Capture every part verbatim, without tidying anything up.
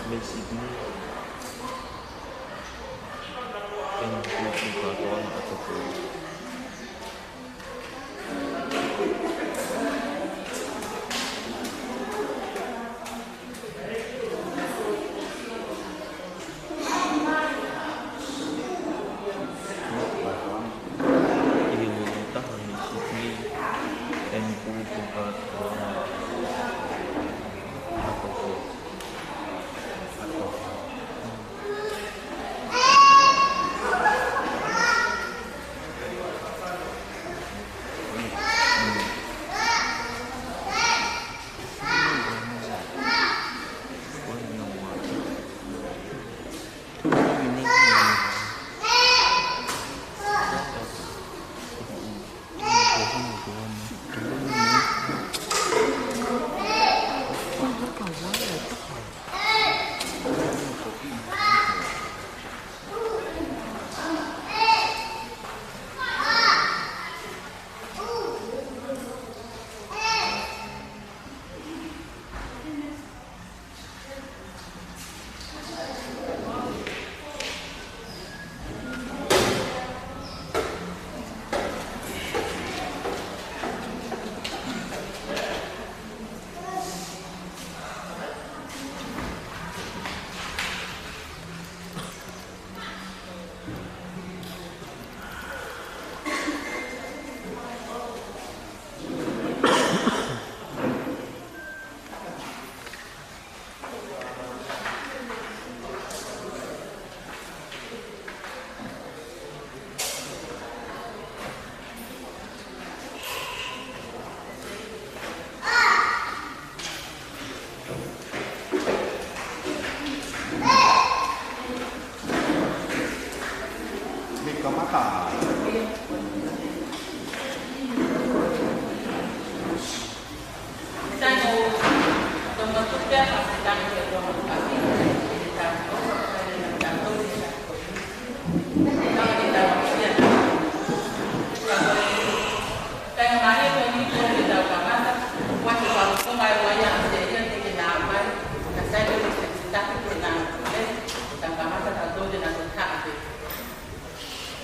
Basically, en kuku katoa na ʻato ko.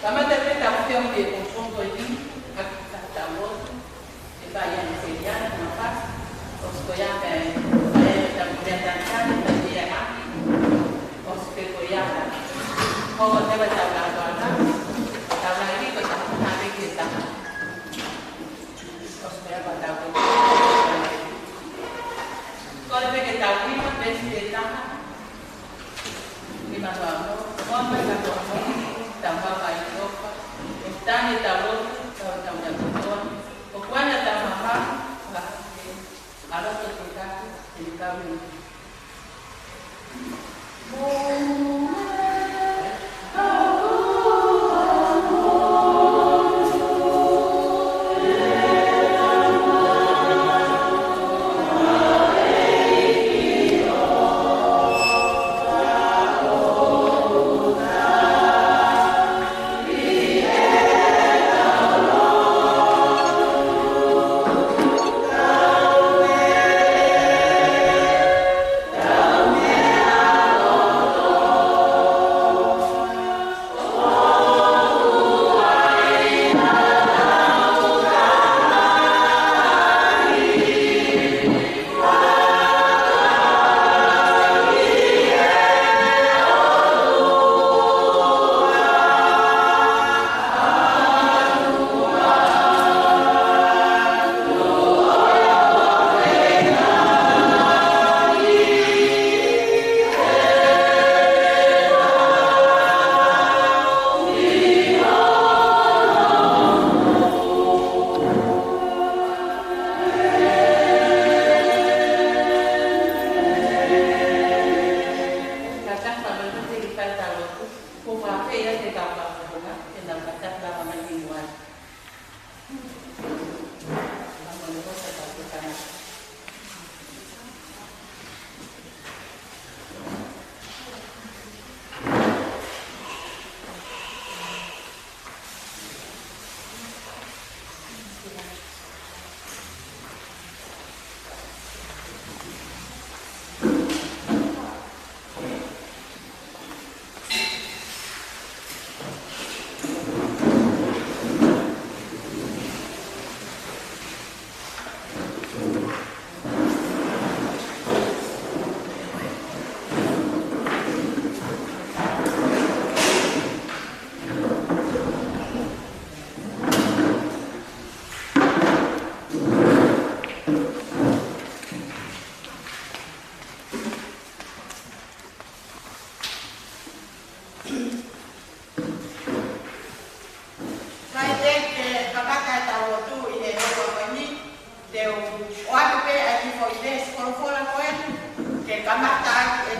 Kamata pē ʻetau feohi he konfronto ʻi he ʻaho taʻu lotu, ʻe fai ʻa e sēliana, na pasi, ʻosi ko ia pē, fai ʻetau meʻa talitali, fai ʻa e ʻaki, ʻosi pē ko ia pē. Hoko atu ʻetau lāuala, tau lahi ko ʻetau hana pē ki he taha. ʻOsi ko ia pē ʻetau ko. Kole pē ke tau hiva, veesi ʻe taha. Ni ma toa mo, mo ma ka toa mo, ta ma ma i toka, e tane ta lo, ta ta mo ya toa, o kuana ta ma ma, ka, a lo to te ka, te ka mi.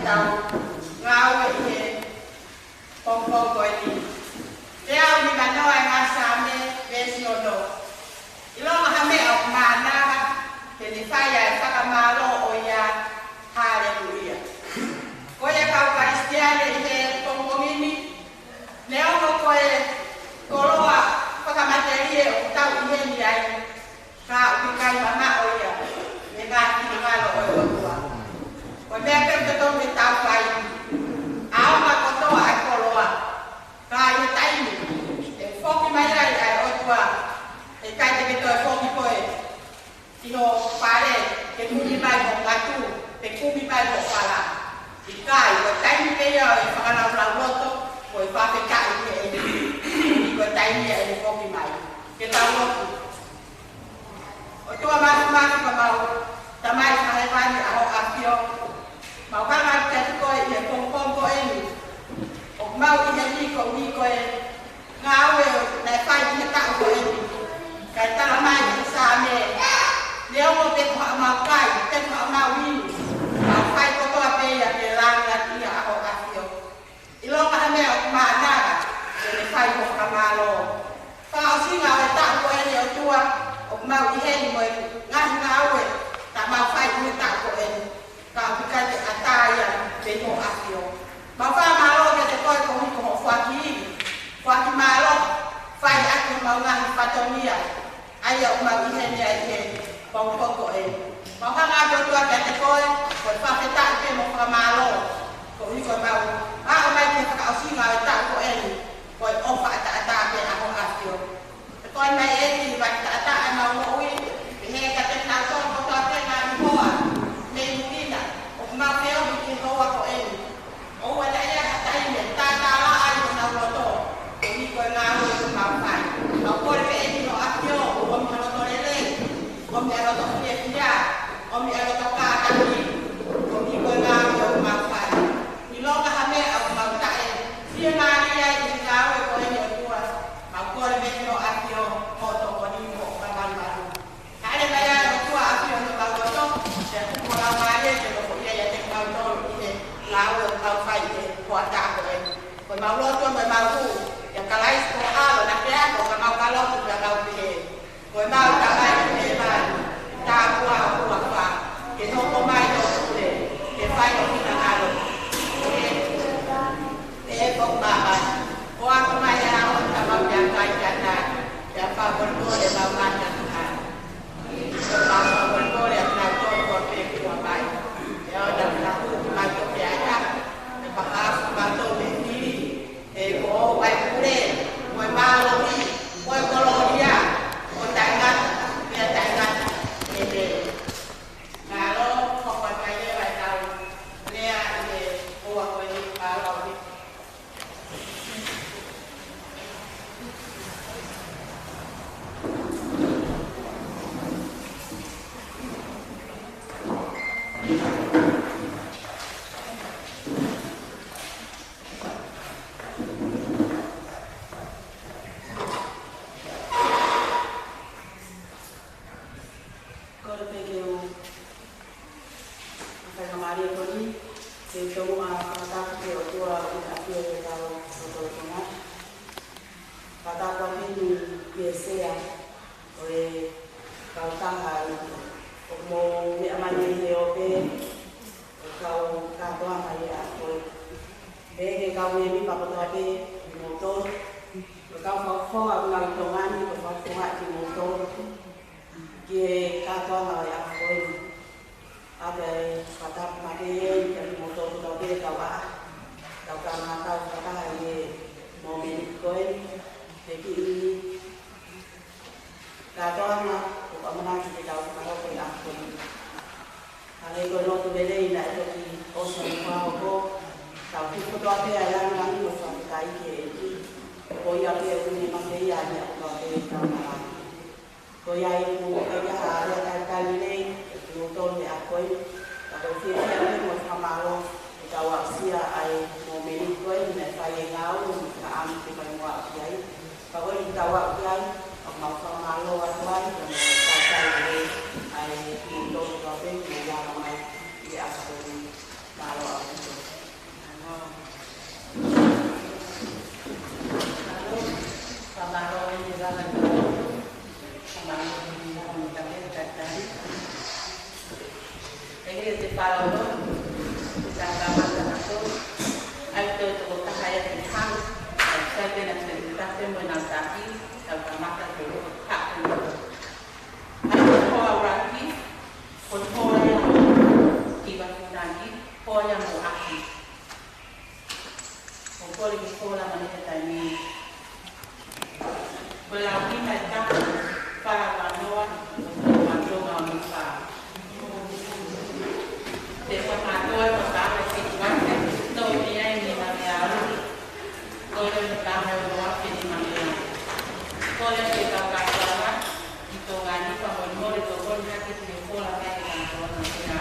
tau ngāue ʻi he pongipongi ko eni. Teau nimanoa ʻi he Saame, veesi ono. ʻIlonga ha meʻa ʻoku mānava, ke ne fai ʻa e fakamālō ʻo ia, haleluia. Ko ia kau Kalisitiane ʻi he pongipongi ni, neongo ko e koloa fakamatelie ʻoku tau ʻi heni ai, ka ʻoku ʻikai mamaʻo ia mei he ngaahi finangalo ʻo e ʻOtua. Ko e meʻa pē ʻoku totonu ke tau fai, ʻaonga kotoa ʻa e koloa, ka ʻi he taimi ʻe foki mai ai ʻa e ʻOtua, ʻe ʻikai te ke toe foki koe ki ho fale, ke kumi mai ho ngatu, ke kumi mai ho fala. ʻIkai, ko e taimi pē ia ʻo e fakalaulauloto, ko e fakafetaʻi ki he ʻEiki. Ko e taimi ia ʻe foki mai. Ke tau lotu. ʻOtua Māfimafi, ko homau Tamai Fakahēvani, ʻAho ʻo e ʻAfio, mau hanga atu kiate koe ʻi he pongipongi ko eni. ʻOku mau ʻi heni koeʻuhi ko e ngāue naʻe fai ʻi he taʻu ko eni. Kae talamai ʻe he Saame, neongo pe ko haʻamau kai, pe ko haʻamau inu, mau fai kotoa pē ia ke lāngilangiʻia ʻa ho ʻAfio. ʻIlonga ha meʻa ʻoku mānava, ke ne fai ho fakamālō. Fakaʻosinga ʻo e taʻu ko eni, ʻOtua, ʻoku mau ʻi heni mo e ngaahi ngāue naʻa mau fai ʻi he taʻu ko eni, ka ʻoku ʻikai ke ʻatā ia mei ho ʻAfio. Mau fakamālō kiate koe koeʻuhi ko hoʻo foaki ivi, foaki mālohi, fai ʻaki homau ngaahi fatongia, ʻa ia ʻoku mau ʻi heni ai ʻi he pongipongi ko eni. Mau hanga atu, ʻOtua, kiate koe, ko e fakafetaʻi pē mo e fakamālō, koeʻuhi ko ʻemau aʻu mai ki he fakaʻosinga ʻo e taʻu ko eni, ko e ʻofa ʻataʻatā pē ʻa ho ʻAfio. Pea ko e meʻa eni, ʻoku taʻataʻa ʻemau moʻui, pehē kiate kinautolu kotoa pē ngaahi hoa mei muli na ʻoku mau feohi ki he houa ko eni. ʻOua naʻa ʻi ai ha taimi ʻe tātālaʻa ai honau loto, koeʻuhi ko e ngāue ʻoku mau fai. Mau kole pē ʻEiki, ho ʻAfio, ʻomi ha loto lelei, ʻomi ha loto fiefia, ʻomi ha loto kātaki, koeʻuhi ko e ngāue ʻoku mau fai. ʻIlonga ha meʻa ʻoku mau taʻefiemālie ai ʻi he ngāue ko eni, ʻOtua, mau kole pē ʻEiki, ho ʻAfio, hoʻo tokoni mo hoʻo fakamalumalu. Hāʻele mai ā, ʻOtua, ʻAfio, ʻi homau loto, pea tuku ho Laumālie ke nofoʻia ʻiate kimautolu ʻi he ngāue ʻoku mau fai ʻi he hoʻatā ko eni. Ko ʻemau lotu mo ʻemau hū kia Kalaisi ko ho ʻAlo, naʻa ke ako ka mau ka lotu pea mau pehē: Ko ʻemau Tamai ʻi hēvani, tāpuhā ho huafa, ke hoko mai hoʻo pule, ke fai ho finangalo, ʻi hēvani pehē foki ʻi māmani. Foaki mai ā ʻa e ʻaho ni haʻamau meʻakai ʻanai, pea fakamolemole ʻemau ngaahi ʻatamai, ʻo fakamolemole ʻa kinautolu ʻoku nau fekau mai. Pea ʻoua naʻa ke hū ki mautolu ki he ʻahiʻahi, kae fakahaofi kimautolu mei he fili, he kuo ʻoʻou ʻa e pule, mo e mālohi, mo e kolōlia, ʻo taʻengata pea taʻengata. ʻĒmeni. Mālō, hoko atu ai leva ʻetau lea ʻi he houa ko eni, mālō. Kole pē ke u, ʻa e faingamālie ko eni, ke u tomuʻa fakatapu ki he ʻOtua ʻi he ʻafio ʻi hotau lotolotonga. Fakatapu atu eni ki he sea ʻo e kautaha ʻi, ʻoku mou meʻa mai ai he ope, ʻo e kau kātoanga ʻi he ʻaho ko eni. Pehē ki he kau mēmipa kotoa pē ʻo kimoutolu, ʻo e kau fakafofonga ʻoku nau ʻi Tonga ni, ʻoku fakafofongaʻi kimoutolu ki he kātoanga ʻo e ʻaho ko eni. ʻA ia ko e fakatapu makehe kiate kimoutolu kotoa pē kau ʻaʻahi, kau tangata fakataha ʻi he mōmeniti ko eni, he kiʻi kātoanga ʻoku ʻamanaki ke tau fakahoko ʻi he ʻaho ko eni. Hangē ko e lotu lelei naʻe toki ʻosi hono fakahoko, tau hifo kotoa pē ʻa e lāngilangi mo e fakafetaʻi ki he ʻEiki, ko ia pē ʻoku ne makehe ʻa e meʻa kotoa pē ʻi heʻetau malanga. Ko ia ai ʻoku ʻikai ha lea talitali lelei kiate kimoutolu he ʻaho ko eni, ka ko e fiefia pē mo e fakamālō ʻetau aʻusia ʻa e mōmeniti ko eni naʻe fai ai e ngāue mo e fakaʻamu ke fai mo aʻu ki ai. Ka ko eni ʻoku tau aʻu ki ai, ʻoku mau fakamālō atu ai, ka mau talitali lelei ai kimoutolu kotoa pē kuo lava mai ʻi he ʻaho ko eni. Mālō ʻaupito. Tau kamata atu, ʻai ke tau tokotaha ia ki hanga, ʻai ke sai pē ʻa e tafe mo ʻena taki, tau kamata ke haʻu. ʻAi ke hoa ʻuluaki, ko e hoa ia ʻo Hiva Funaki, hoa ia mo ʻAki. ʻOku kole ke fola mai he taimi ni. Ko e lau nima ʻe taha, fā ua noa, ua noa mo fā. Te u fakakātoa e fakaava ʻe fitu afe, toʻo mei ai e nima mei ai. Ko e nima mei ai, nima mei ai. Kole ke tau kātoanga ʻi Tonga ni, fakamolemole tokoni hake ke fola mai e kātoanga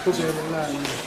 ko ia.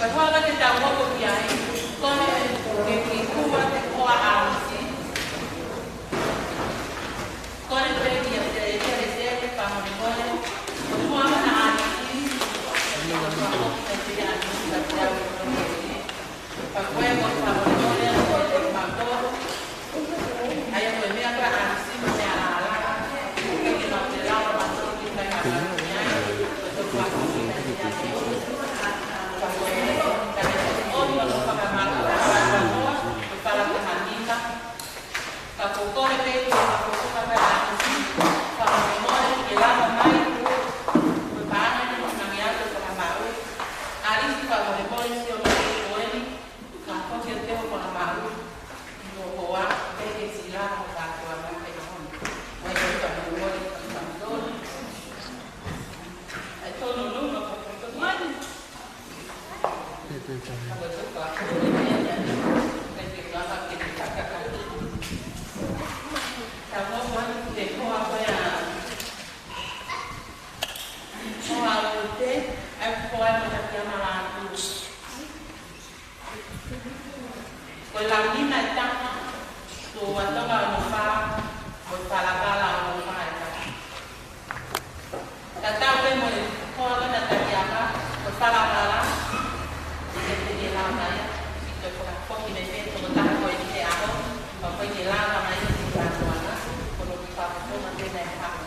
Ko e hoa ke tau hoko ki ai, ko e, ke kiʻi hū atu e hoa ʻa ʻAmisi. Ko e pē kia te, kia te, te, fakamolemole. Ko e hoa ʻa ʻAmisi. Ko e hoa ko kia te ʻAmisi, ka te au. Ko e launima ʻe taha, Tuʻa Tonga ono fā, mo e Falavala ono fā ʻe taha. Tatau pē mo e hoa ko ena Takiama, ko e Falavala, ʻe te ke lava mai, ʻi he fakafoki mai pē, tokotaha ko eni he ʻaho, pea ko e ke lava mai, ʻi he ʻaho ana, ko hono kiʻi fakafofonga pē naʻe haʻu.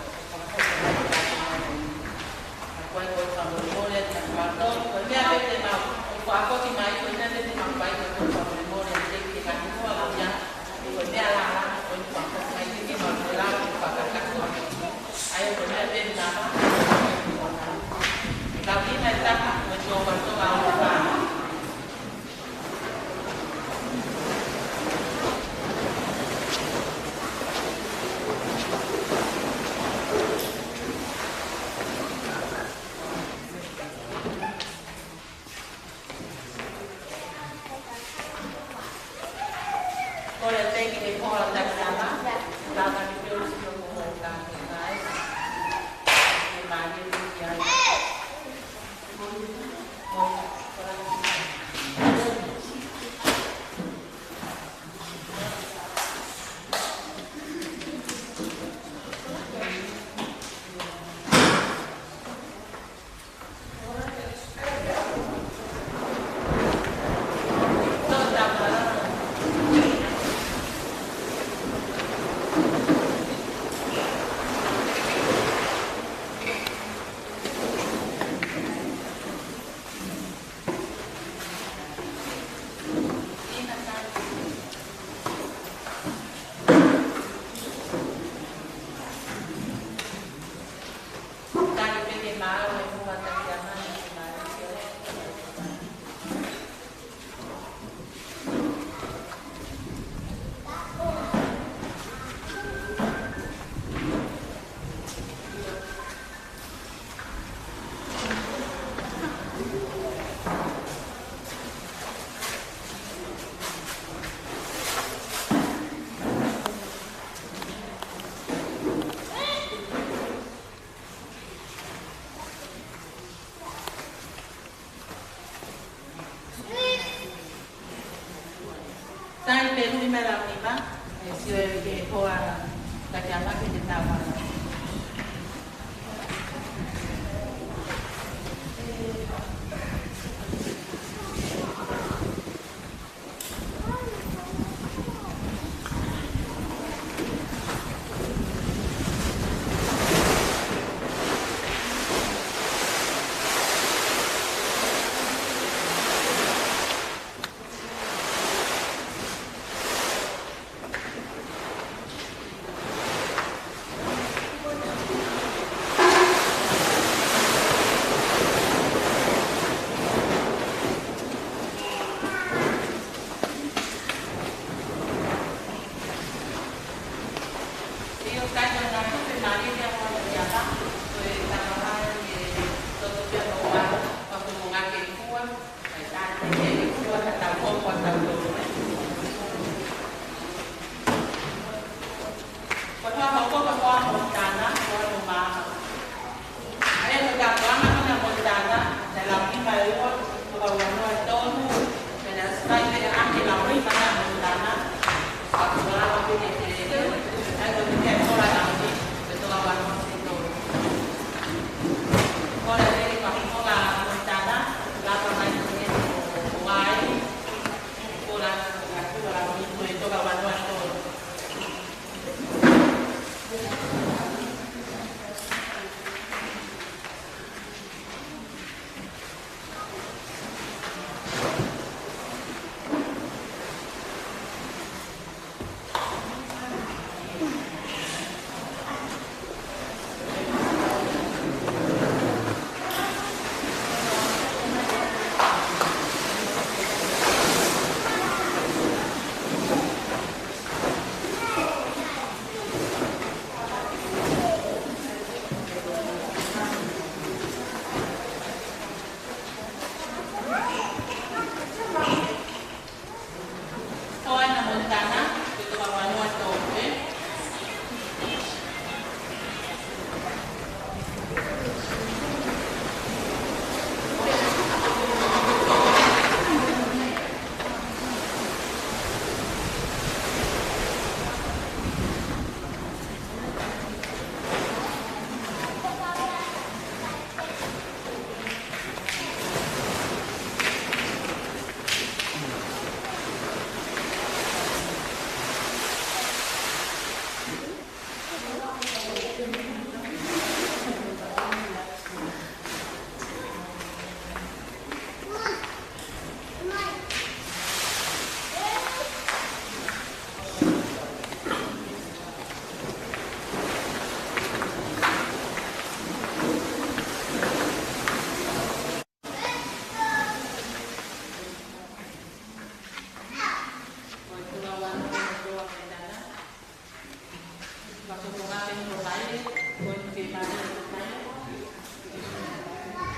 Sai pē ʻuluʻi mai launima, ʻe sio ʻe he hoa Takiama ke te tau ʻana.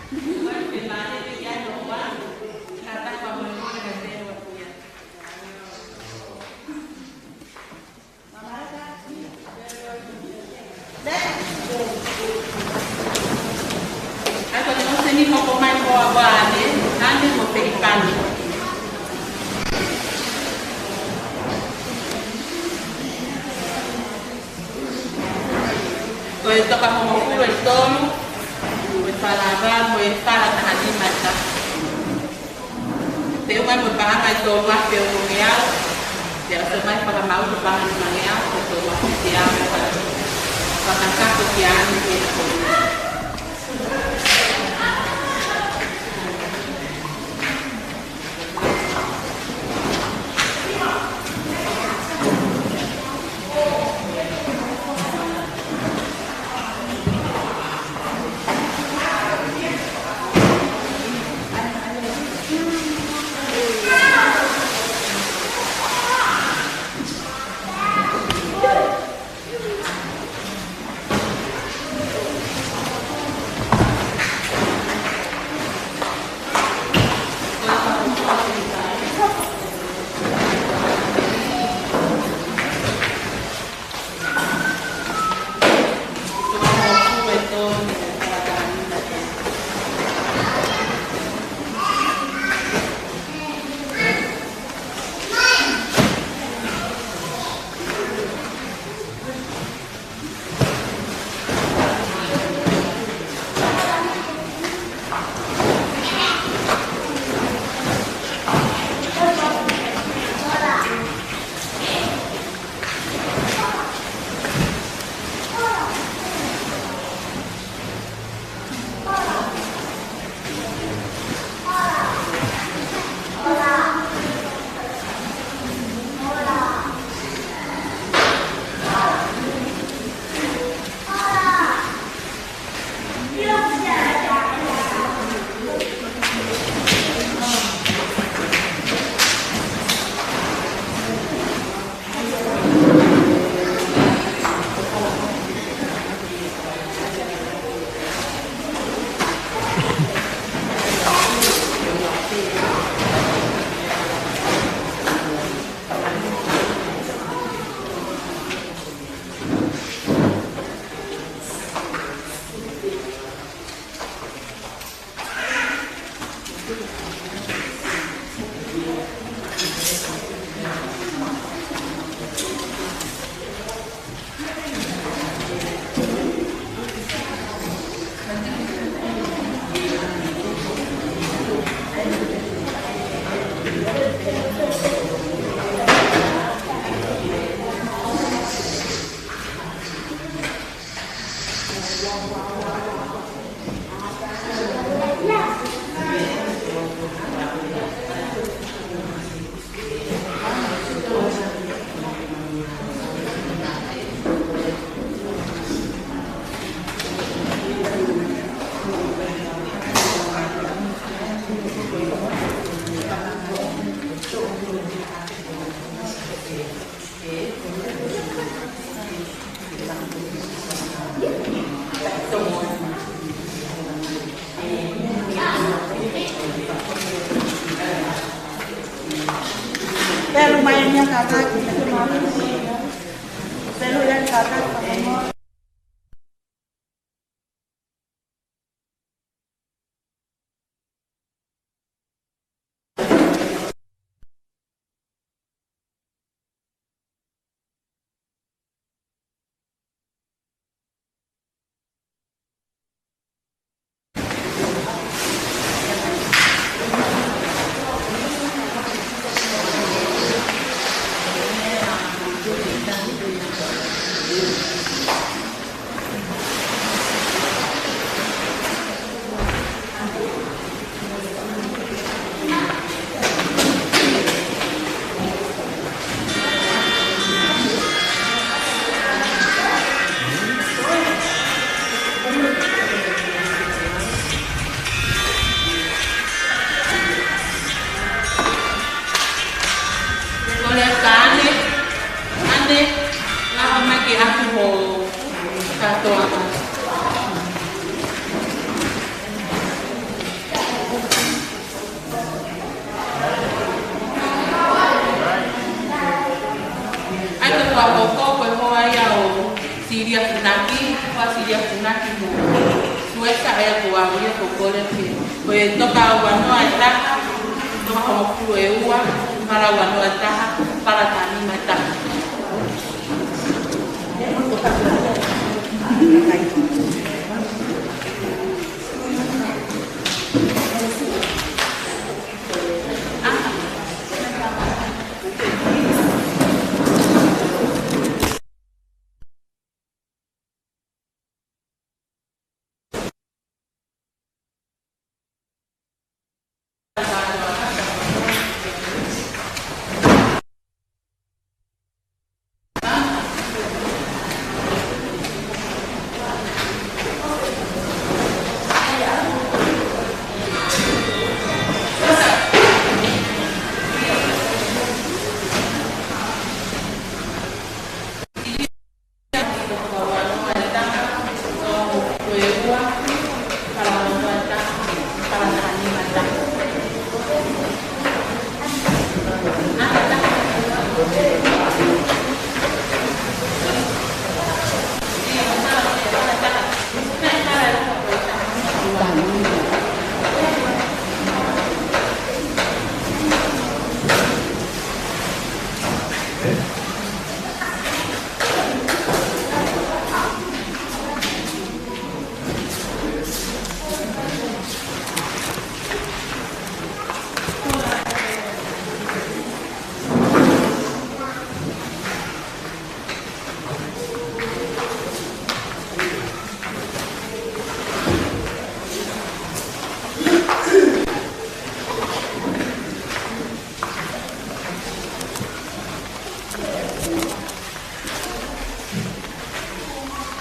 ʻA ia ko e ʻosi eni hoko mai ko ā ʻa ʻAne, ʻAne mo Pelikani. Ko e toko hongofulu ʻe tolu, ko e fala ʻe ua, ko e fala taha nima ʻe taha. Te u ʻomai mo e paʻanga ʻe tolu afe ʻe ua ngeau, te u ʻosi ʻomai fakamaau ko e paʻanga nima ngeau, ko e tolu afe ʻe teau, fakakakato ki ʻAne ke na ko. Pelu mai ni a kaka ki te mama. Pelu ia kaka ki te mama. Ko Koleke, ko e toka ua noa e taha, toka hongofulu e ua, pala ua noa e taha, pala taha nima e taha.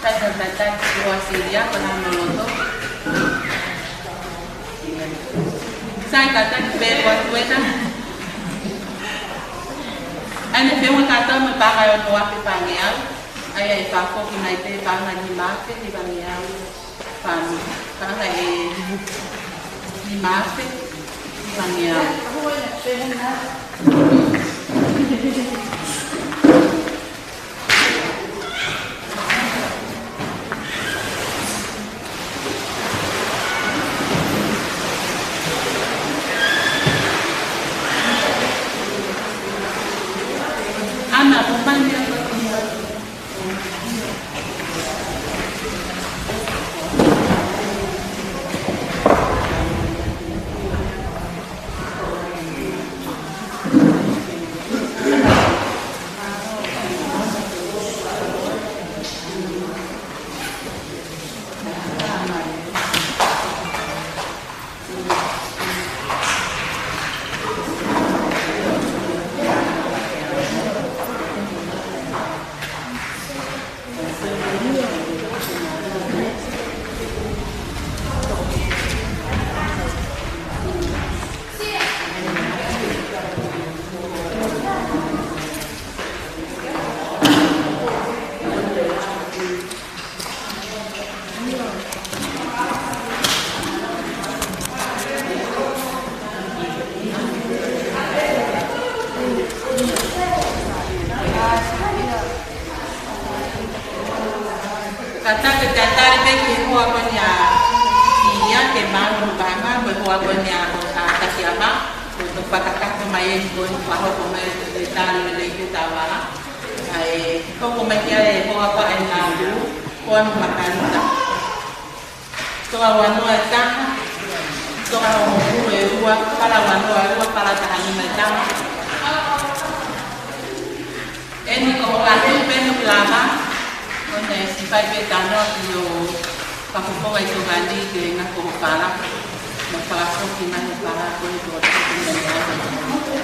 Tata tata ki Uasilia, ko na no loto. Sai tata ki pe kua tueta. Ane pe mo tata mo paga yo no ape pangeau. Ai ai pa ko ki nai pe paga ni ma pe ni pangeau. Pam, pam, e, ni mafe, ni mangia. Ana, kumani. Ka tau ke tatali pē ki he hoa ko eni ʻa Silia ke mālōlō pē ʻa e hoa ko eni ʻa Takiama, ko e fakakakato mai eni ko e fakahoko mai e tatali lelei ki he tavala. ʻA e hoko mai ki ai e hoa ko eni ʻa Lu, ko eni Makalita. Toka ua noa e taha, toka hongofulu e ua, pala ua noa e ua, pala taha nima e taha. Eni ko hoʻo ngaahi peni ʻoku lava, ʻo ne siʻi fai pē tano ki hoʻo fakafofonga ʻi tokani ke ngaahi ko hoʻo pala, mo fakafoki ngaahi pala ko e toko toko toko toko.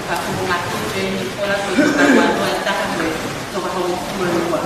Ka ko ngā tupe ni kola ko i ka wano e taha me toka hou kua lua.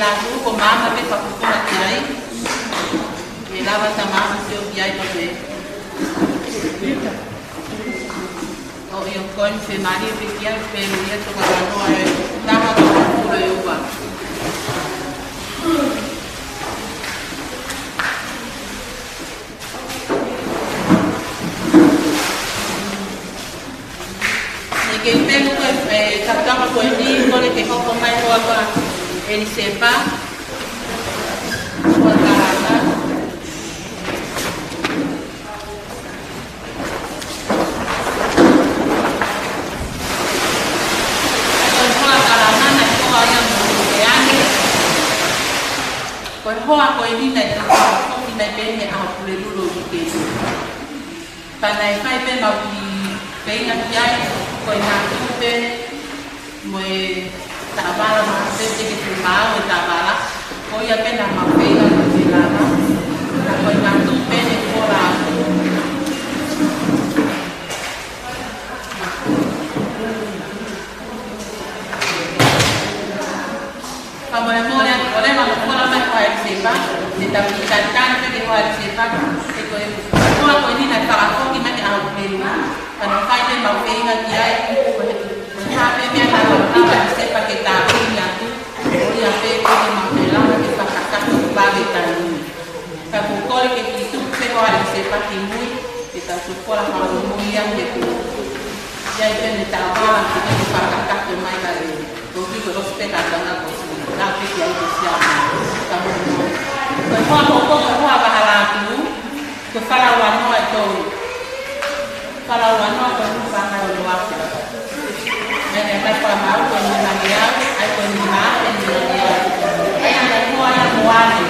Lātū ko maama pē fakafofonga ki ai. ʻE lava ʻa maama ʻo sio ki ai pē. ʻOku ʻi ai ko eni, fiemālie pē ki ai, pē ʻi he toko ua noa ʻe taha toko hongofulu ʻe ua. Naʻe kei pehē ko e, e, tautapa ko eni, kole ke hoko mai hoa ko ʻElisepa, hoa Kalana. Ko e hoa Kalana naʻe hoa ia mo Lukeane. Ko e hoa ko eni naʻe toki fakafoki mai pē he ʻaho Pulelulu ʻi Kētuli. Pea naʻe fai pē ʻemau kiʻi feinga ki ai, ko e ngaahi tupe mo e taʻavala, maʻu pē ke maʻu e taʻavala, ko ia pē naʻa mau feinga ke lava, ka ko e ngaahi tupe ne kola. Fakamolemole atu, ʻoua naʻa mou kola mai hoa ʻElisepa, te tau kiʻi talitali pē ki hoa ʻElisepa, he ko e hoa ko eni naʻe fakafoki mai he ʻaho Pulelulu, ka naʻe fai pē ʻemau feinga ki ai, ko e hā pē meʻa naʻa mau lava ʻElisepa ke tāpuni atu, ko ia pē ko ʻemau lava ke fakakakato vave taimi. Ka ʻoku ou kole ke kiʻi tuku pē hoa ʻElisepa ki mui, ke tau toki kola fakamolemole ia he ko ia pē ne taʻavala ke ne fakakakato mai ka e. Ko e kiʻi ko e ʻosi pē ka tau na ko si, ka pē ki ai ko si a. Ka mo, ko e hoa ko ko, ko e hoa Vahalātū, ko e fala ua noa ʻe tolu. Fala ua noa ko e ʻū fanga ʻo Loaku. Naʻe, naʻe ʻikai fakamāu ko e nima ngeau, ʻai ko e nima, ko e nima ngeau. ʻAi ʻa e hoa ia mo ʻAne.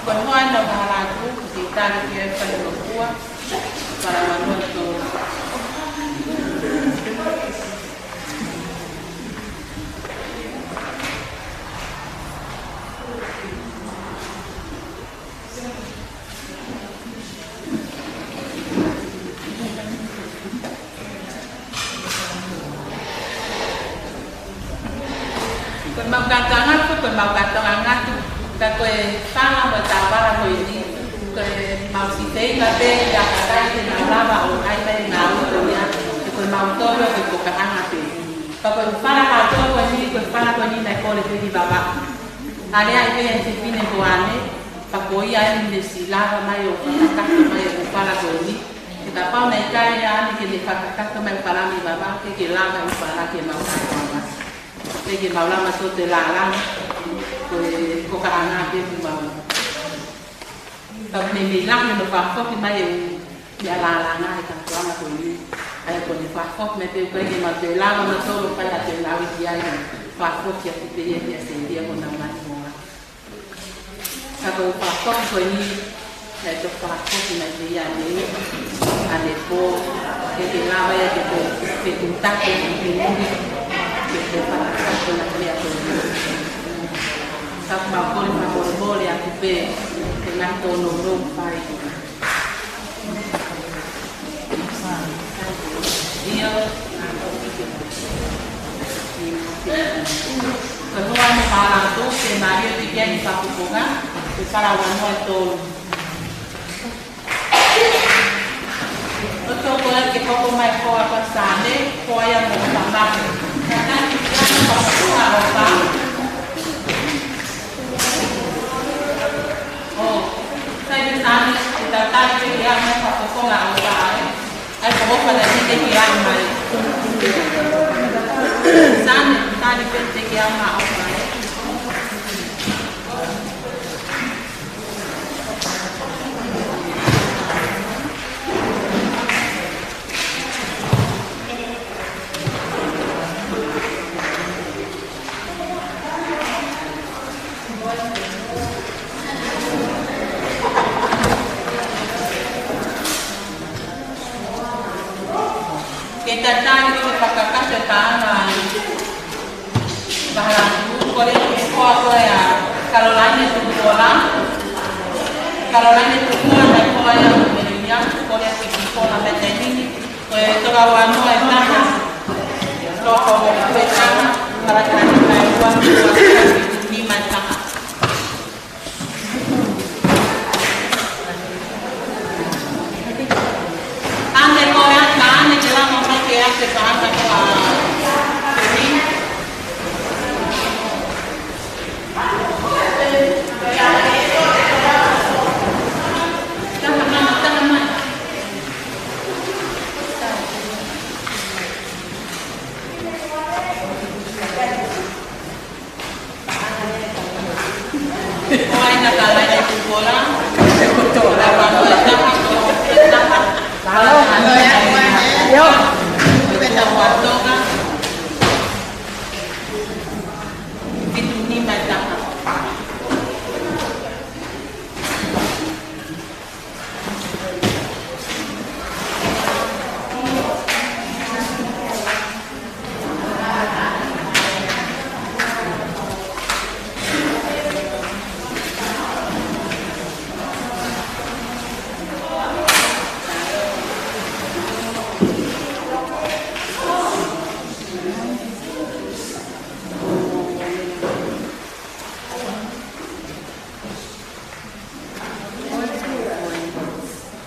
Ko e hoa ʻeni ʻo Vahalātū, ke tali ki ai fai ʻo kua, fala ua noa ʻe tolu. Ko ʻemau kātoanga, ko ʻemau kātoanga atu, ka ko e fala mo e taʻavala ko eni, ko ʻemau siʻi feinga pē ia kakai ke nau lava ʻo ʻai mai ʻenau uto ia, he ko ʻemau tolo ko e kokaʻanga pē. Ka ko e fala kātoa ko eni, ko e fala ko eni naʻe kole pē ki Vavaʻu. Alea ai pē ʻa e fefine ko ʻAne, ka ko ia ʻeni ne siʻi lava mai ʻo fakakakato mai ʻa e fala ko eni. He kapau naʻe ʻikai ʻa ʻAne ke ne fakakakato mai e fala mei Vavaʻu, ʻikai ke lava e fala ke mau kātoanga. ʻIkai ke mau lava ʻo toe lālanga, ko e kokaʻanga pē ʻoku mau. Ka ʻoku meimei lahi hono fakafoki mai e ʻū meʻa lālanga he kātoanga ko eni. ʻA ia ko ʻene fakafoki mai pē ʻoku ʻikai ke mau toe lava ʻo toe lava ʻo fai ha toe ngāue ki ai, fakafoki atu pē ia kia Sēlia ko honau ngaahi moa. Ka ko e fakafoki ko eni, naʻe toki fakafoki mai pē ia ʻAne, ʻanepō, ʻikai ke lava ia ke toe fekumi taki ki mui, ke toe fakakakato ʻena meʻa ko eni. Ka ʻoku mau kole fakamolemole atu pē, he ngaahi tōnounou fai. ʻIo. Ko e hoa ʻeni ʻo Vahalātū, fiemālie pē ki ai he fakafofonga, ko e fala ua noa ʻe tolu. ʻOku ou kole ke hoko mai e hoa ko Sane, hoa ia mo Tamaki. Ka tangi ki ai, ʻOku sai pē Sane, ke tau tali pē ke ʻomai ha fofonga ʻofa ē. ʻAi ko ʻofa naʻe teʻeki ke ʻomai. Sane, tali pē teʻeki ke ʻomai ʻofa ē. Ke tau tali ko e fakakakato e paʻanga ʻa Vahalatu, kole ke fai ko ia ʻa Kalolaine Tukupola. Kalolaine Tukupola, naʻe fai ia ʻo Melemia, kole ke fai ko ia he taimi ni. Ko e toko ua noa e taha, toko ua e taha, Kalolaine Tukupola, nima e taha. Ane ko e aka, ane ke lama mai ke ake ka aka ko a. Taha mai, taha mai.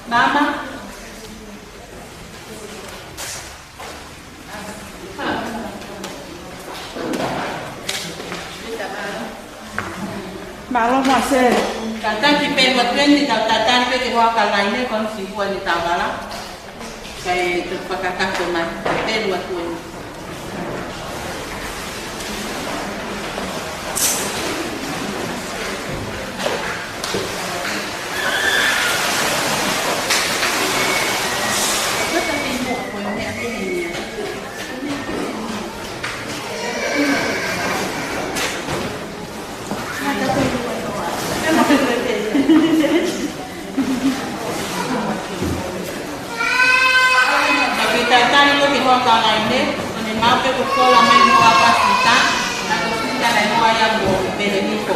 Mama. Mālō Masele. Kātaki pē ua twenty, tau tatali pē ke hoa ka laine, ko e sipua ni tavala. Kae tuku fakakakato mai, pē ua twenty. Tau kiʻi tatali ko e kiʻi hoa ka laine, ʻo ne maʻu pē ko e kola mai mo ʻa Pasita, naʻe ko Pasita naʻe hoa ia mo Peleniko.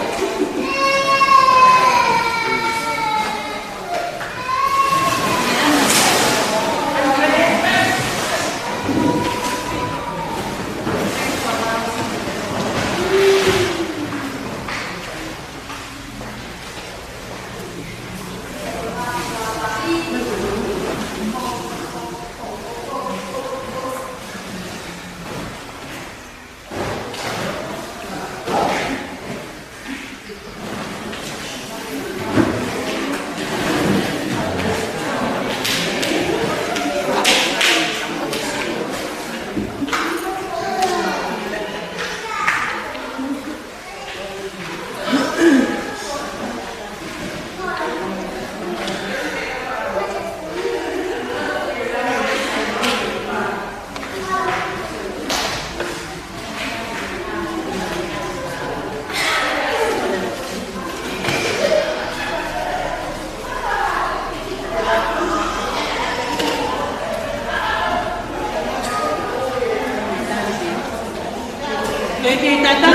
Loi ke tata,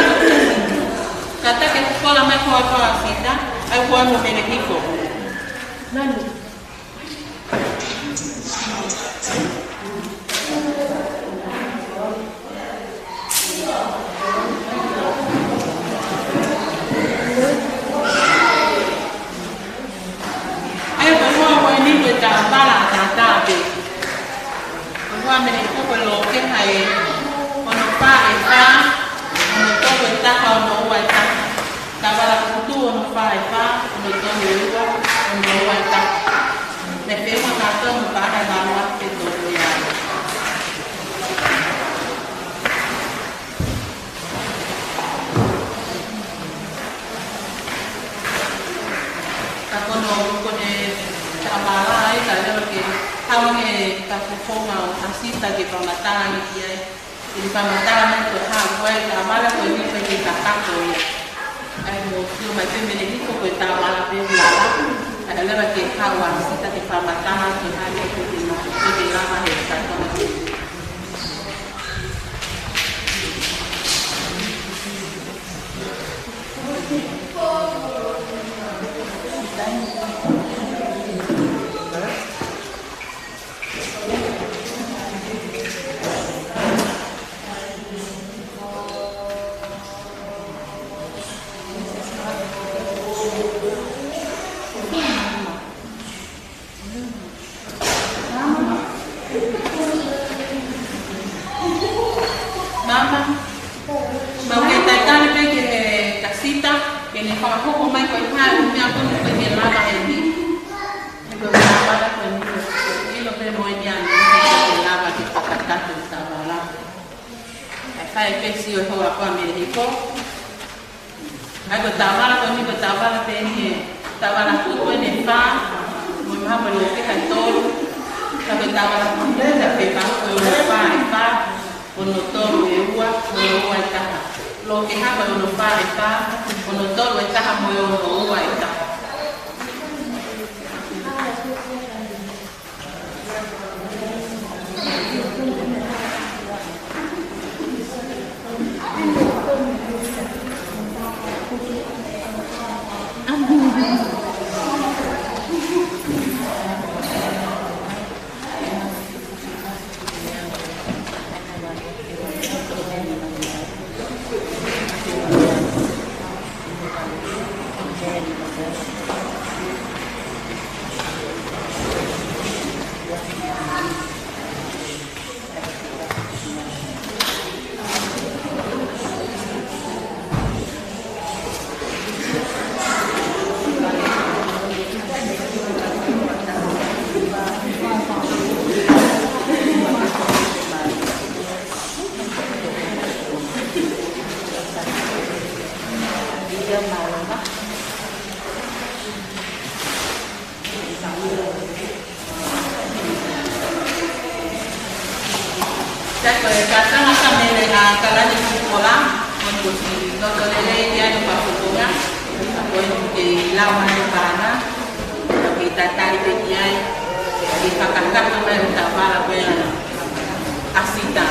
tata ke kola mai ko ʻa Pasita, ʻai ko ʻa mo Peleniko. Nani? ʻAi, ko e hoa ko eni ko e taʻovala ʻa tata pē. Ko e hoa mene ko ko lo ke hai, ko hono fā ʻe fā, taha ono ua ʻe taha. Tavala kutu ono fā ʻe fā, ono tolu ʻe ua, ono ua ʻe taha. Mei he feʻunga kātoa mo e paʻanga ʻe valu afe tolu ʻe ono. Ka ko hono, ko hono tavala ai, ka leva ke haʻu ange e kau fofonga ʻo ʻAsita ke fakamatala ange ki ai. ʻI he fakamatala mai ko e hā, ko e tavala ko eni ko e kei kakato ia. ʻAi mo sio mai pē mei he hiko ko e tavala pē lava. ʻAi leva ke haʻu ʻa ʻAsita ke fakamatala ko e hā ia ko e kei ma-, ko e kei lava he kakato. Mama, mau kei talitali pē ki he ʻAsita, ke ne fakahoko mai ko e hā e meʻa ko eni ko e kei lava eni. He ko e tavala ko eni, ʻilo pē mo eni ʻa eni, ke lava ke fakakakato e tavala. ʻE fai pē sio e hoa ko ē mei he hiko. ʻAi ko e tavala ko eni ko e tavala pē eni ē, tavala kutu ʻe fā, mo e maha mo e lokeha ʻe tolu, ka ko e tavala kutu ʻe pē pā ko e ono fā ʻe fā, ono tolu ʻe ua, ono ua ʻe taha. Lokeha ko e ono fā ʻe fā, ono tolu ʻe taha mo e ono ua ʻe taha. Ka ko e kātanga ka mele a kalani kukola, mo kusi loto lelei ki ai no pakukonga, ko e ke lau mai no kāna, ke tatali pe ki ai, ke fakakakato mai no tavala ko e ana, ʻAsita.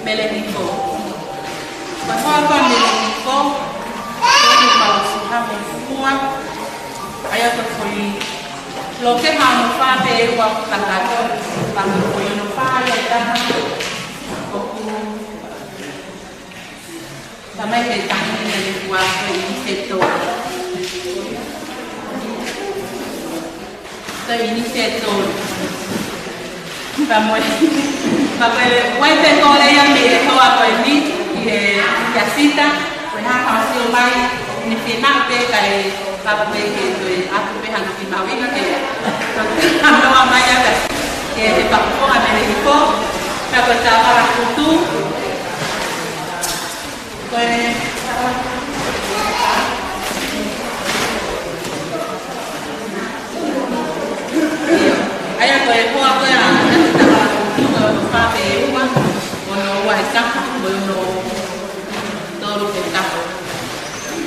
Meleniko. Ko e hoa ko Meleniko, ko e pau si ha mo fua, ʻa ia ko e foʻi loke ha mo fā pē ua kakato, pea ko e foʻi no fā ia ʻe taha, ʻoku tamai ke tahi ni ʻe fua ko e ʻinifetō. Ko e ʻinifetō. Pea mo e, pea ko e uaifi ko ē ia mei he hoa ko eni, ʻi he, ʻi he sita, ko e hā ka sio mai, ʻi he fina pē kae, pea ko e ke toe ʻatu pē hano ki mahuʻinga ke, hano a mai aka, ke he pakuponga Meleniko, pea ko e tāpala kutu, ko e, ʻa ia ko e hoa ko ē ʻa e tāpala kutu ko e ono fā pē ua, ono ua ʻe taha, ko e ono tolu ʻe taha.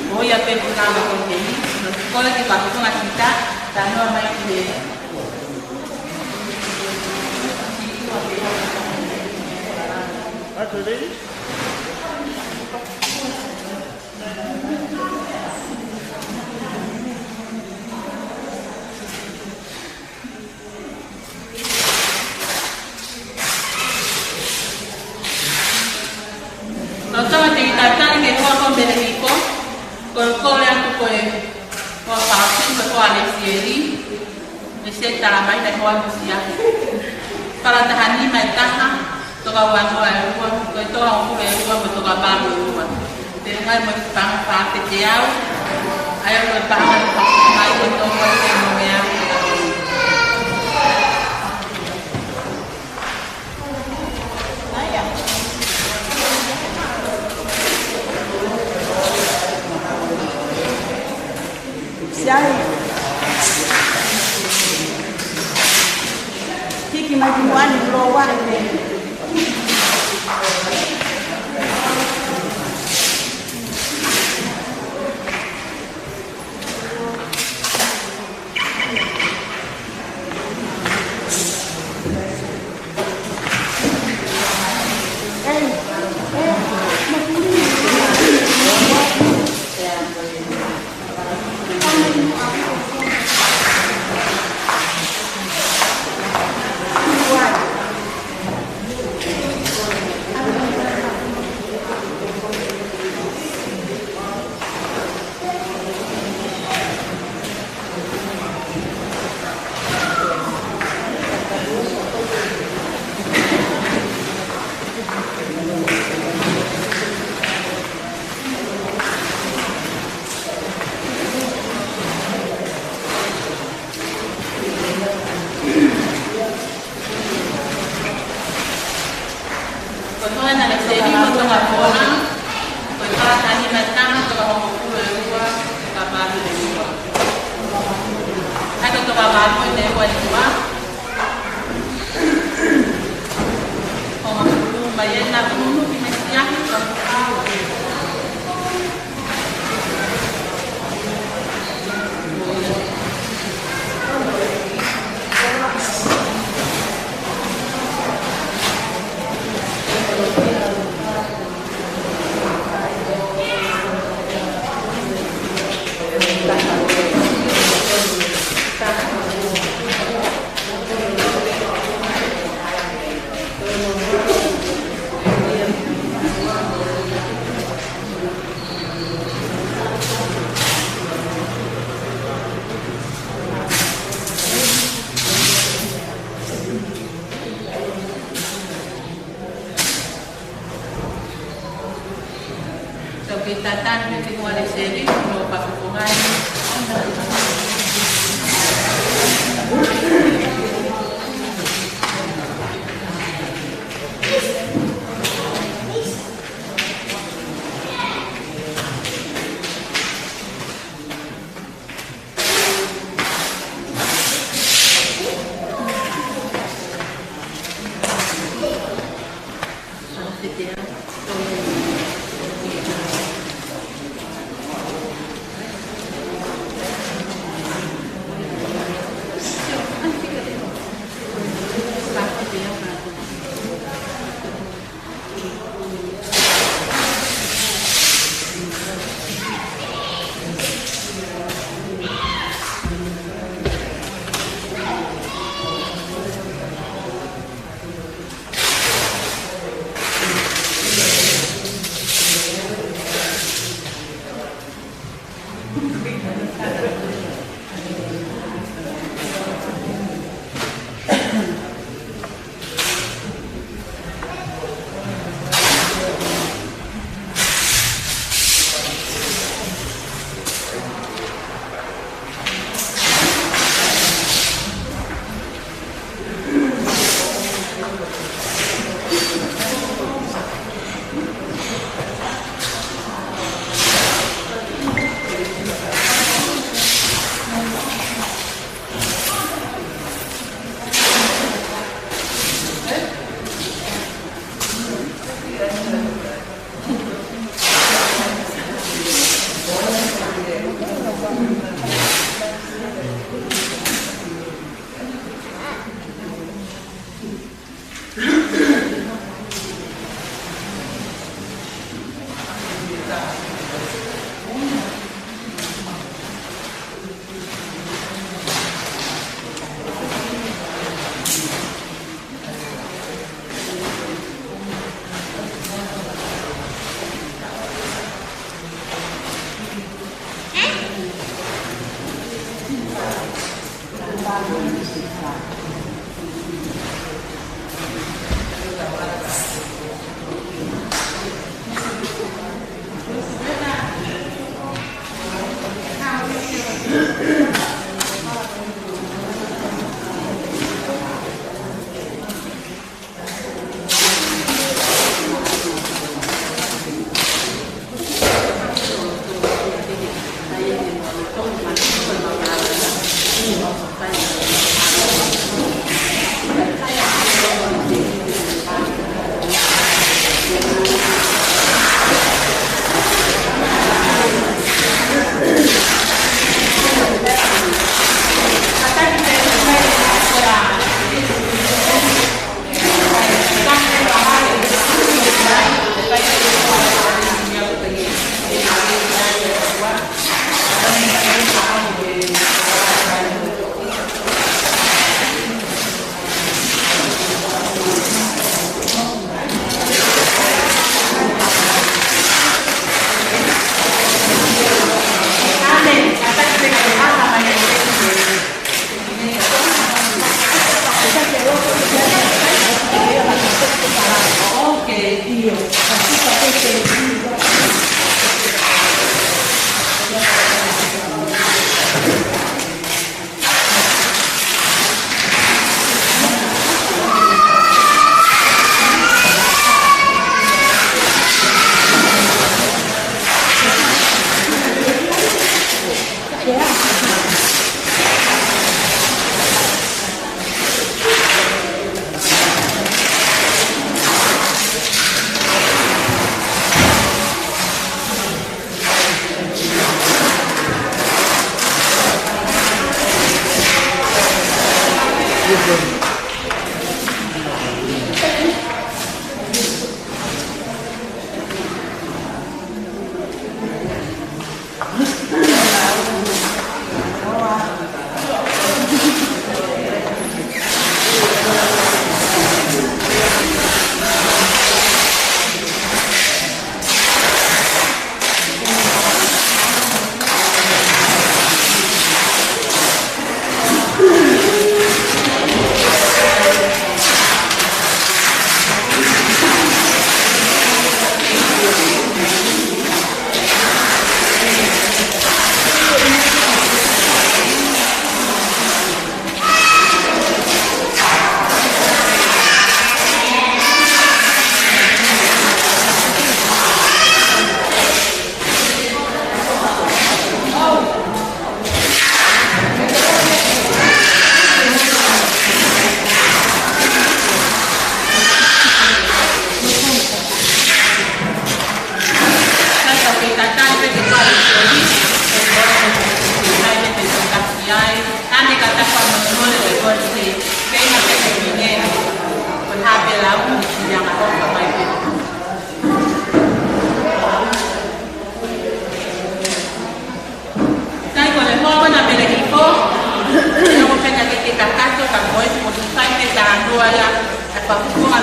Ko ia pē ko e lava ko ē, no kole ke pakuponga kita, tanoa mai ki he Lolotonga ʻeku tatali ki he hoa ko Meleniko, ko e kole atu ko e hoa fāsili, ko e hoa Lesieli, mo e talamai naʻe hoa musia. Tāpala taha nima ʻe taha, toka ua noa ʻe ua, ko e toka hongofulu ʻe ua, mo e toka valu ʻe ua. Te ngai mo e panga fā pē teau, ʻa ia ko e panga mai ko e toka ua ʻe ua. Sai. Hiki mai ki muʻa ni, loa ʻe. Ko e toka ena Lesieli mo e toka Mola, ko e toka taha nima ʻe taha, toka hongofulu ʻe ua, toka valu ʻe ua. ʻA ia ko e toka valu ʻe ua ʻe ua. Hongofulu mai ena unu ki mesiahi, toka Tau kei tatali pē ki muʻa Lesieli, no pakuponga ni.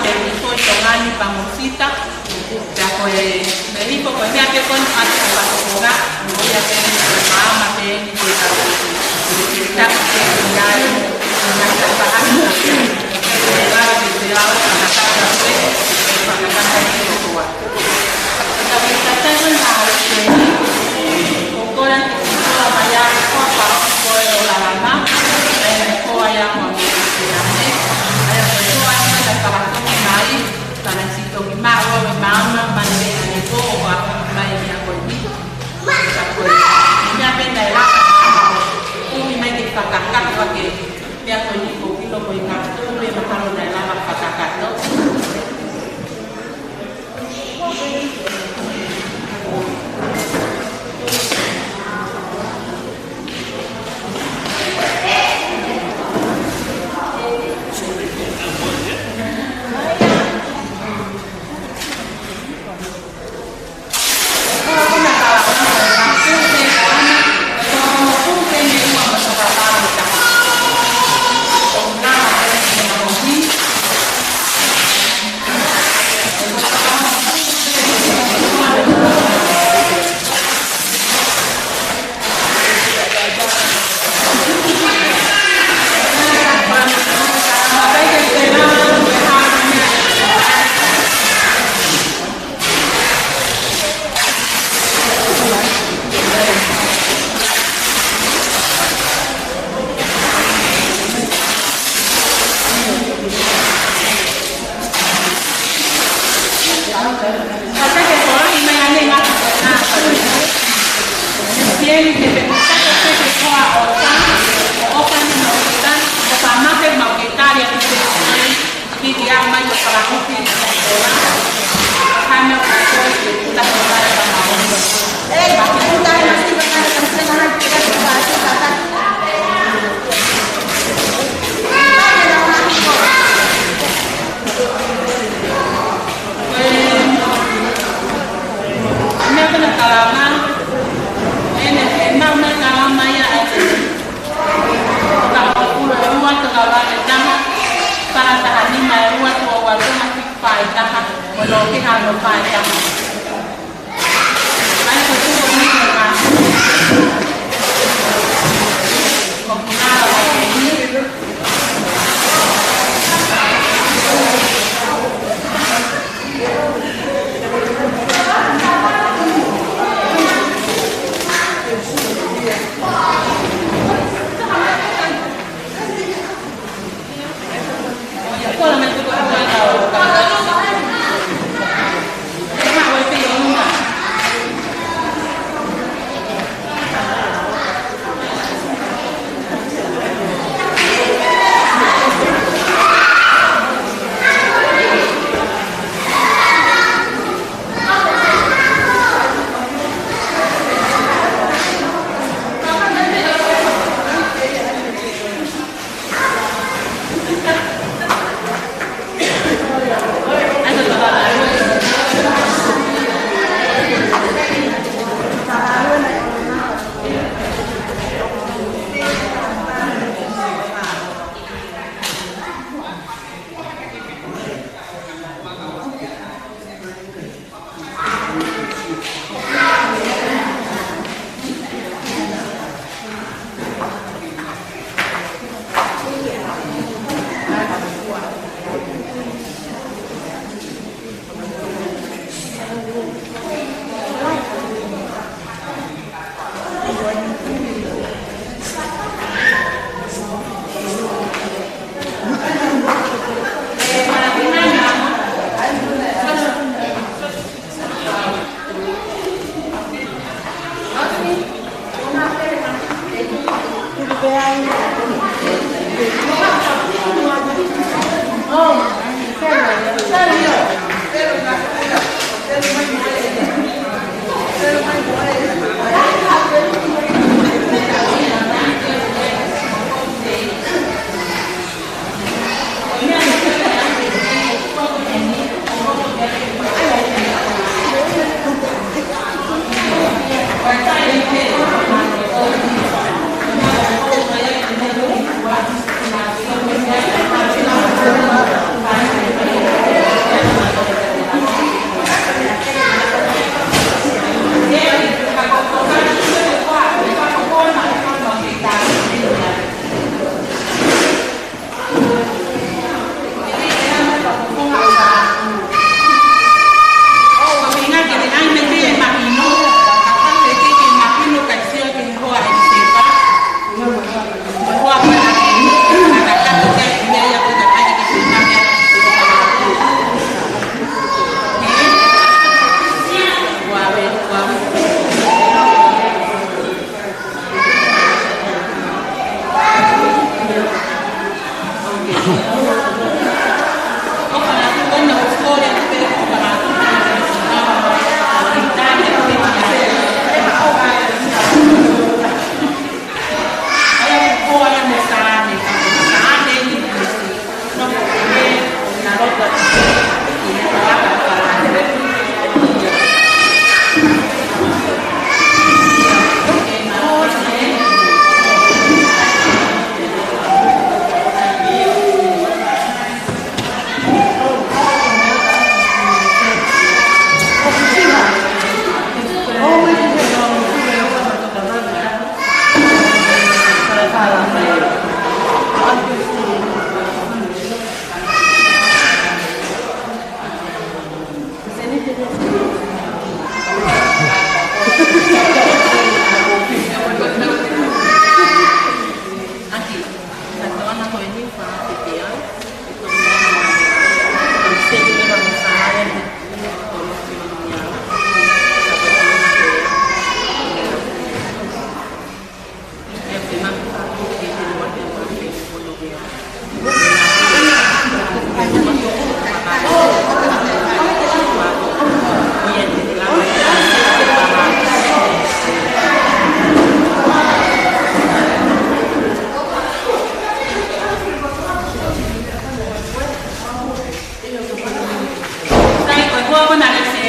Ko e Tonga ni Pangosita, pea ko e meʻa ko eni ʻa e kona atu ʻa e Patokonga, ko ia pē eni ko e maama pē eni ko e kau. Ko e tapu pē eni ai, ko e ngaahi tapaʻaki, ko e lava ke te lau, ko e ngaahi tapaʻaki, ko e ngaahi tapaʻaki. Ka ko e tatai ko ena ʻa e ʻEiki, ko e kole ke te kole mai ʻa e koa pa ko e ʻo Lalama, ʻa e koa ia ko e ʻEiki ane, ʻa e koa ia ko e fakatongi mai, ka naʻe siʻi toki maʻu ʻa e maama, mai ʻa e ko ʻo fakatongi mai ʻa e meʻa ko eni. Ka ko e meʻa pē naʻe laka, ʻomi mai ke fakakakato ʻaki e meʻa ko eni ko e kilo ko e ngaahi tupe mahalo naʻe lava fakakakato. Meʻa ko ena kalama, ʻene, ʻe maʻu mai kalama ia ʻa e tokanga ʻo e ua tokanga ʻe taha, taha taha nima ʻe ua tua ua tona ki fā ʻe taha, mo lo ke hano fā ʻe taha.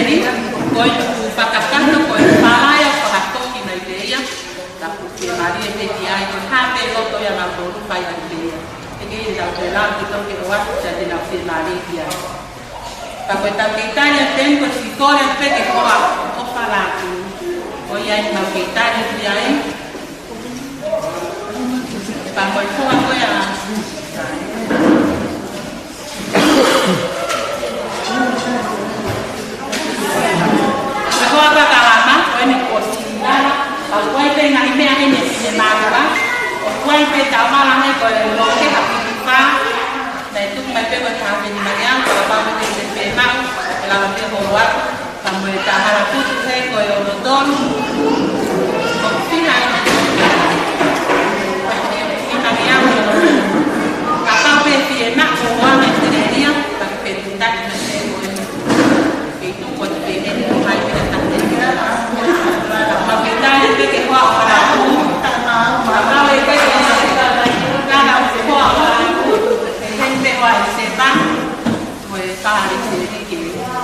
Ko e tuʻu fakakakato, ko e falaia ʻoku fakatoki mai pē ia, ka ʻoku fiemālie pē ki ai, ko e hā pē loto ia naʻa nau fai ai pē ia. ʻE kei tau te lau ki toke o atu, te nau fiemālie ki ai. Pea ko e tau kei tali atu pē ko e sikole pē ke hoa ʻo falatu. Ko ia ʻi mau kei tali atu ai. Pea ko e hoa ko ia. Ko e hoa ko ia ʻa Kalama, ko eni ko Sila, pea ko e pē ngaahi meʻa ʻeni ʻe finemālō. ʻOku ʻi ai pē tau mala he ko e loke ha piti pā. Naʻe tuku mai pē ko e taha pē ni mai au, pea pau pē te pē mau, ʻe lava pē holo atu. Ka mo e taha putu he ko e ono tolu. ʻOku fiha ai. Fiha ni au. Ka pau pē fiemaʻu ʻo ʻoange ʻe Telelia, ka ke pē tutaki mai pē ko e. Kei tuku atu pē ʻeni ko hai pē ka te. Ka pau pē taha pē ke hoa ʻo hala. Ka pau pē ke hoa ʻo hala. He pē hoa ʻi Sepa. Ko e pālesi ʻeni ke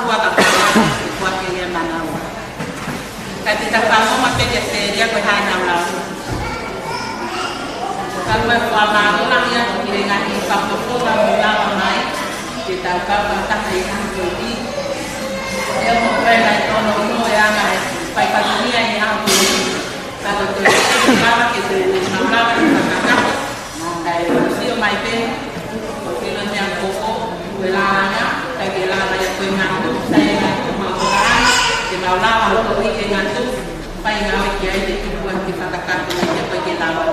ua ka pā, ke ua ke ia manaua. Ka te ta fakaongo pē kia Selia ko e hā ʻenau lau. Ka ko e fakamālō lahi atu ki he ngaahi fakafofonga ʻoku lava mai, ke tau kau fakataha ʻi he ʻaho ko eni. ʻE ʻoku ou fai mai tonu ʻo e anga e fai fatongia ʻi he ʻaho ko eni. Ka ko e toe lava ke toe mau lava ke fakataha. Kae sio mai pē, ko Filonia Koko, ko e lālanga, kae ke lava ia ko e ngatu, sai ngatu mau lālanga, ke mau lava ʻo toʻo ʻi he ngatu, fai ngāue ki ai te tuku atu ke fakakakato ai ke pau ke lava.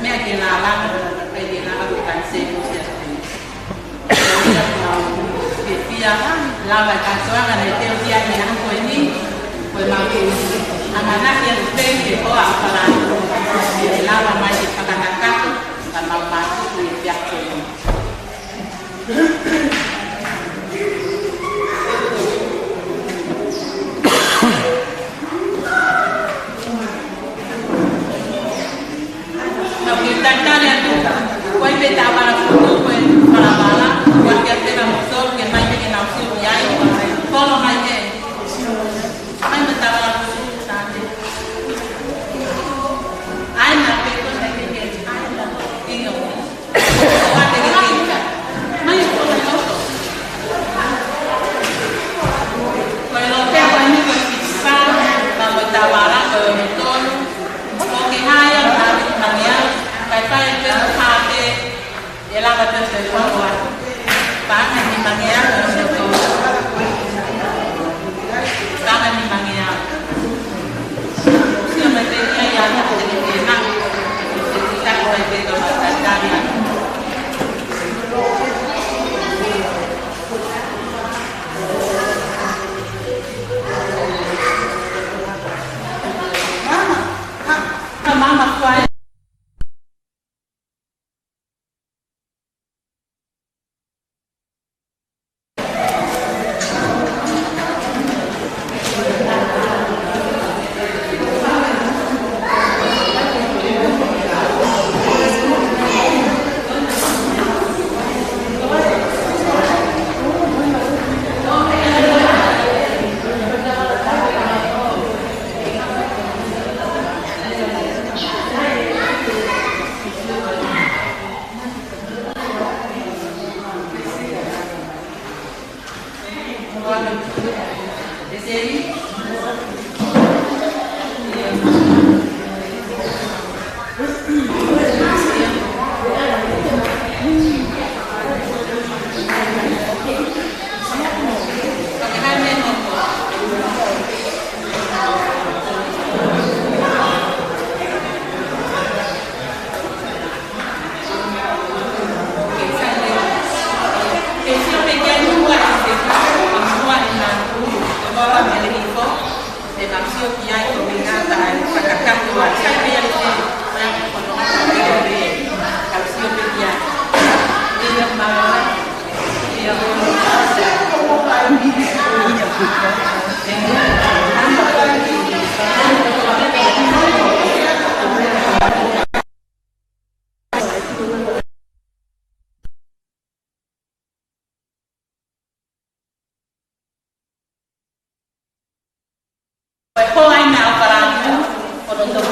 Meʻa ke lālanga, kae ke lava ko e kaniseli ʻo Siasi. Ke fia, lava e kātoanga naʻe teu ki ai he ʻaho ko eni, ko e mau ke ʻamanaki atu pē ke hoa ʻa Falani, ke lava mai ke fakakakato, ka mau mātuku ʻi he ʻaho ko eni. Tau kiʻi talitali atu. Ko e pē tā vala futu, ko e vala vala. Ua kia tena mo solu, ke mai pē ke nau sio ki ai. Kolo mai pē. Mai mo tā vala futu, tā te. ʻAi na pē ko na ke ke. ʻAi na. ʻIo.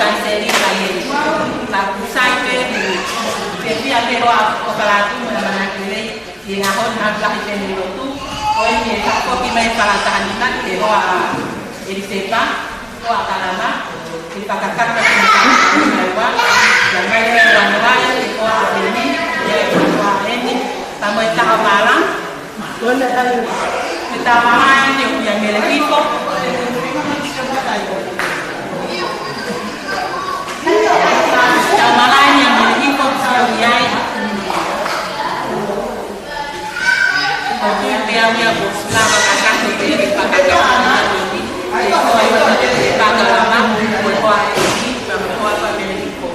Kaniseli mai ē. Ka ʻoku sai pē ʻeku fiefia pē ʻo ʻofa atu mo e ʻamanaki lelei ʻi he ʻaho ni, ʻaho lahi pē ʻene lotu. Ko eni ʻe fakafoki mai e fakataha ni mai ki he hoa ʻa ʻElisepa, hoa ʻa Kalama, ʻi he fakakakato ki he fakakakato mai ua. ʻIa mai ʻa e ua noa ia ki he hoa ʻa ʻEni, ʻi he hoa ʻa ʻEni, pea mo e taʻo mālanga. Ko e taʻo mālanga eni ʻoku ʻia Mele Hifo. Taʻo mālanga eni ʻia Mele Hifo, ʻoku ʻia ai. Ko e tui pē au ia ko e lava kakato pē ʻi he fakakakato ʻa ʻEni. Ko e hoa ʻa Kalama, ko e hoa ʻa ʻEni, pea mo e hoa ʻa Mele Hifo.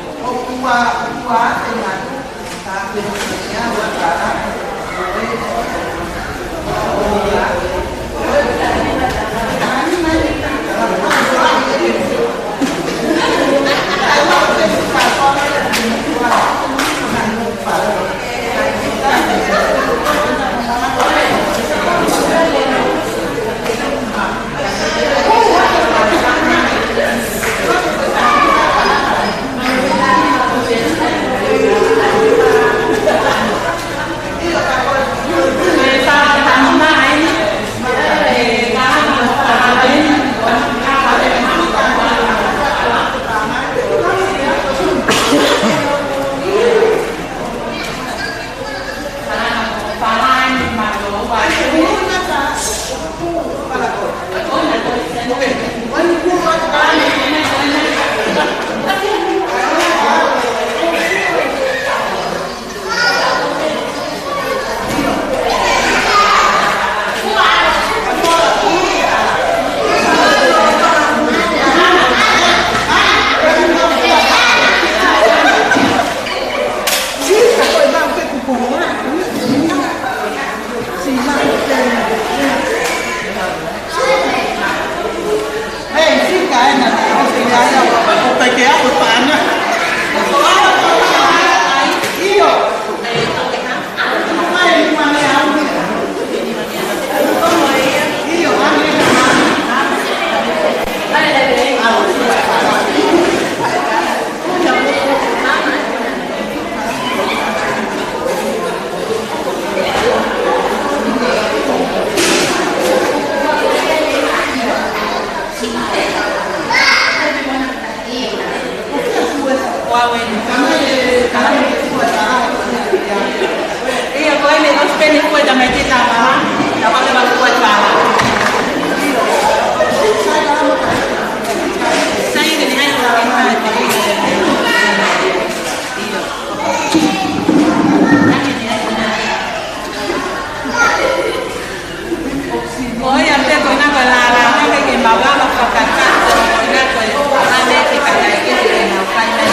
Ko ia pē ko ena ko e lālanga ke ke maʻu lava fakakakato, ko ena ko e lālanga ke ka nai ke ke nau fai mai.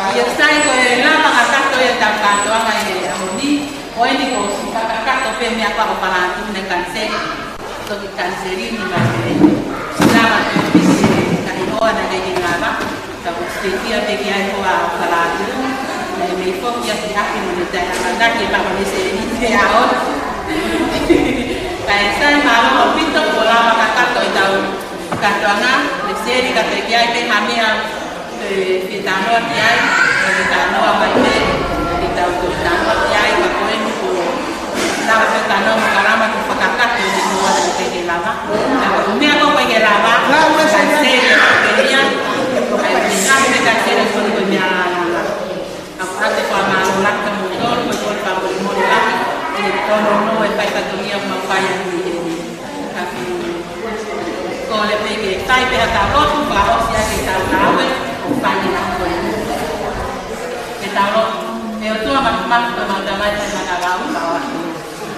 ʻIo, sai ko e lava kakato ia ʻetau kātoanga he ʻaho ni, ʻo eni kuo ʻosi fakakakato pē meʻa ko ē ʻo Falatu ne kaniseli, toki kaniseli ni mai pē. Lava pē pisi ka i hoa na ke ke lava, ka kuo ʻosi tekia pē ki ai hoa ʻo Falatu, ne mei foki ia ki ʻapi mo ne tae hanga na ke papa ne se ni te ao. Kae sai mālō ʻaupito kuo lava kakato ʻetau kātoanga, ne seli ka tekia ai pē ha meʻa, ē, ke talanoa ki ai, ke talanoa mai pē, ke tau talanoa ki ai, ka ko eni kuo lava pē talanoa mo Kalama kuo fakakakato ʻi he ua ne tekia lava. Ka ko e meʻa ko ē ke lava, ka seli ka tekia, ka ʻi ai pē ka seli ko e meʻa lava. Ka ko e ʻoatu e fakamālō lahi kia moutolu, ko e kole fakamolemole lahi, ʻi he tōnounou e fai fatongia ʻoku mau fai ʻi he ʻaho ni. Ka ke kole pē ke fai pē ha tau lotu, fakaʻosi ʻaki ʻetau ngāue, ʻo fai ʻi he ʻaho ni. Ke tau lotu. ʻE ʻOtua Māfimafi, ko homau Tamai ʻoku ʻi he mānava ʻoku mau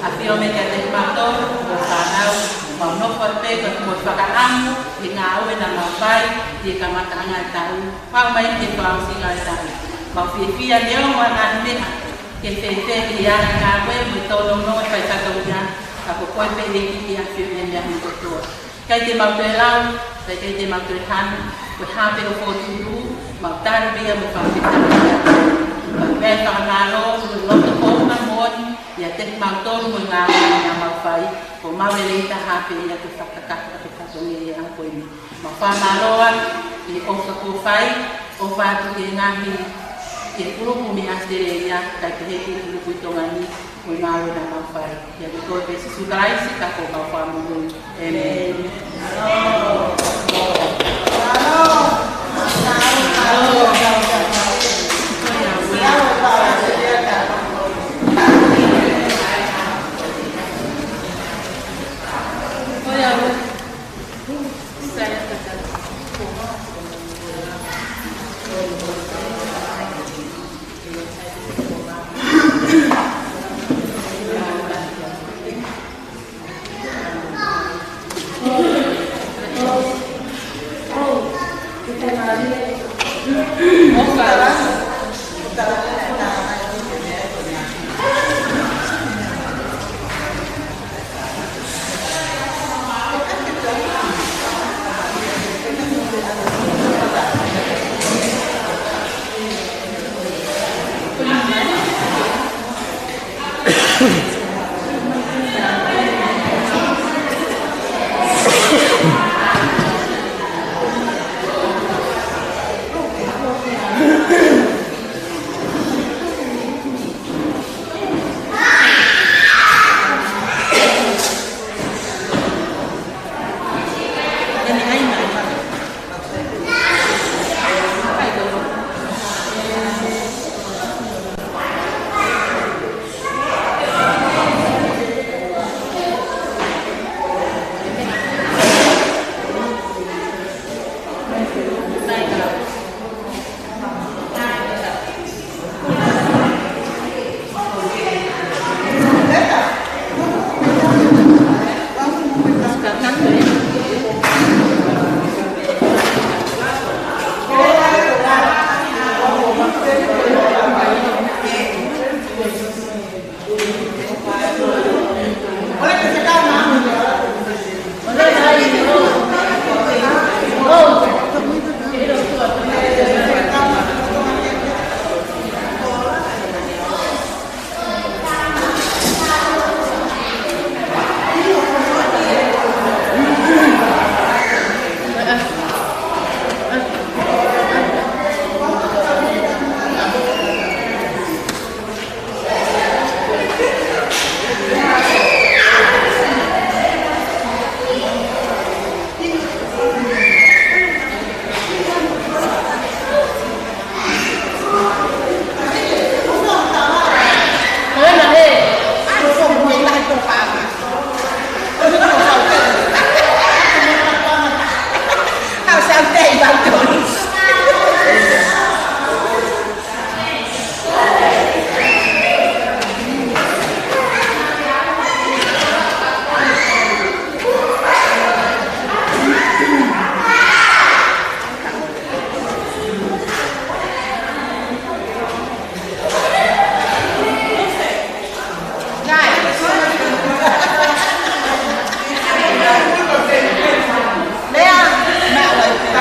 ʻafio mai kiate kimautolu, ko e fānau, mau nofo pē ko e fakaʻamu, ʻi he ngāue naʻa mau fai, ʻi he kamataʻanga e taʻu. Pau mai ki he fakaʻosinga e taʻu. Mau fiefia neongo ʻa e meʻa ke fēfē ki he anga e ngāue mo e tōnounou e fai fatongia, ka ko koe pē ʻEiki ke ʻafio ʻi he meʻa kotoa. ʻIkai te mau toe lau, ʻikai te mau toe hanu, ko e hā pē hoʻo fokotuʻutuʻu, mau tali pē ia mo fakafetaʻi. Mau meʻa e fakamālō, mo e loto hounga moʻoni, ʻiate kimautolu mo e ngāue naʻa mau fai, ko homau lelei taha pē ia ke fakakakato ʻaki e fatongia ʻi he ʻaho ko eni. Mau fakamālō atu ʻi he ʻofa kuo fai, ʻofa atu ki he ngaahi, ki he kulupu mei ʻAositelēlia, kae pehē ki he kulupu ʻi Tonga ni, mo e ngāue naʻa mau fai. ʻIate koe pē Sīsū Kalaisi, ka ko homau Fakamoʻui. ʻĒmeni.